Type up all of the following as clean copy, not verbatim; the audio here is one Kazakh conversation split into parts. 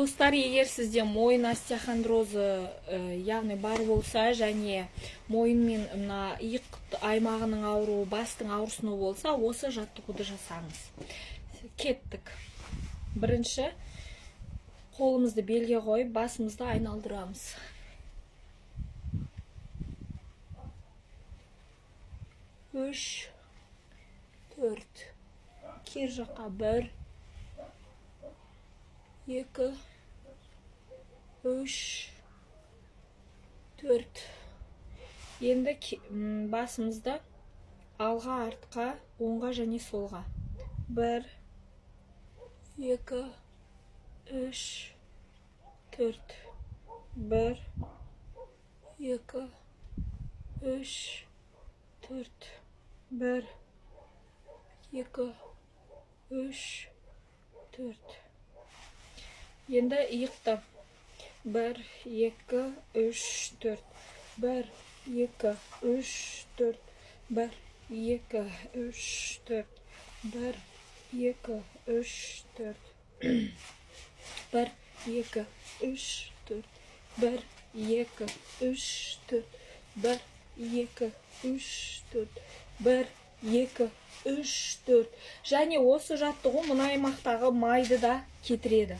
Достар, егер сізде мойын остеохондрозы, яғни бар болса және мойын мен мына иық аймағының ауруы, бастың ауырсынуы болса, осы жаттығуды жасаңыз. Кеттік. Бірінші қолымызды белге қойып, басымызды айналдырамыз. Үш, төрт. Кер жаққа. Бір, екі, үш, төрт. Енді басымызды алға, артқа, оңға және солға. Бір, екі, үш, төрт. Бір, екі, үш, төрт. Бір, екі, үш, төрт. Енді иықты. Бір, екі, үш, төрт. Бір, екі, үш, төрт. Бір, екі, үш, төрт. Бір, екі, үш, төрт. Бір, екі, үш, төрт. Бір, екі, үш, төрт. Бір, екі, үш, төрт. Бір, екі, үш, төрт. Және осы жаттығу мына аймақтағы майды да кетіреді.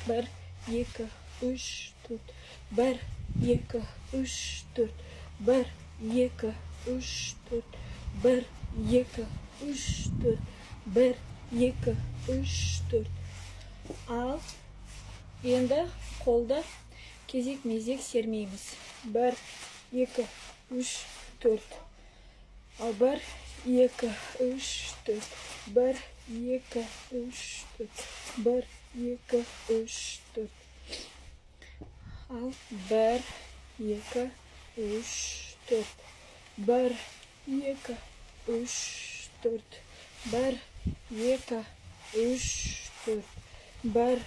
Бір, екі, үш, төрт. Бір, екі, үш, төрт. Бір, екі, үш, төрт. Бір, екі, үш, төрт. Бір, екі, үш, төрт. Ал енді қолды кезек мезек сермейміз. Бір, екі, үш, төрт. Ал бір, екі, үш, төрт. Бір, екі, үш, төрт. Бір, екі, үш, төрт. Ал бір, екі, үш, төрт. Бір, екі, үш, төрт. Бір, екі, үш, төрт. Бір,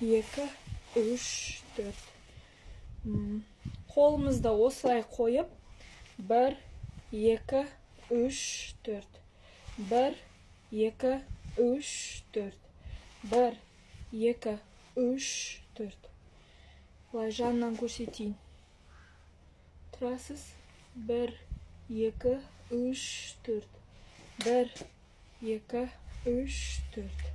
екі, үш, төрт. Қолымызды осылай қойып, бір, екі, үш, төрт. Бір, екі, үш, төрт. Бір, екі, үш, төрт. Былай жанынан көрсетейін. Тұрасыз. Бір, екі, үш, төрт. Бір, екі, үш, төрт.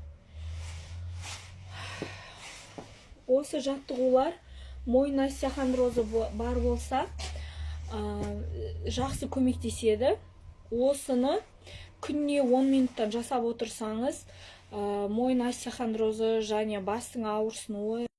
Осы жаттығулар мойын остеохондрозы бар болса, жақсы көмектеседі. Осыны күніне 10 минуттан жасап отырсаңыз, мойын остеохондрозы және бастың ауырсынуы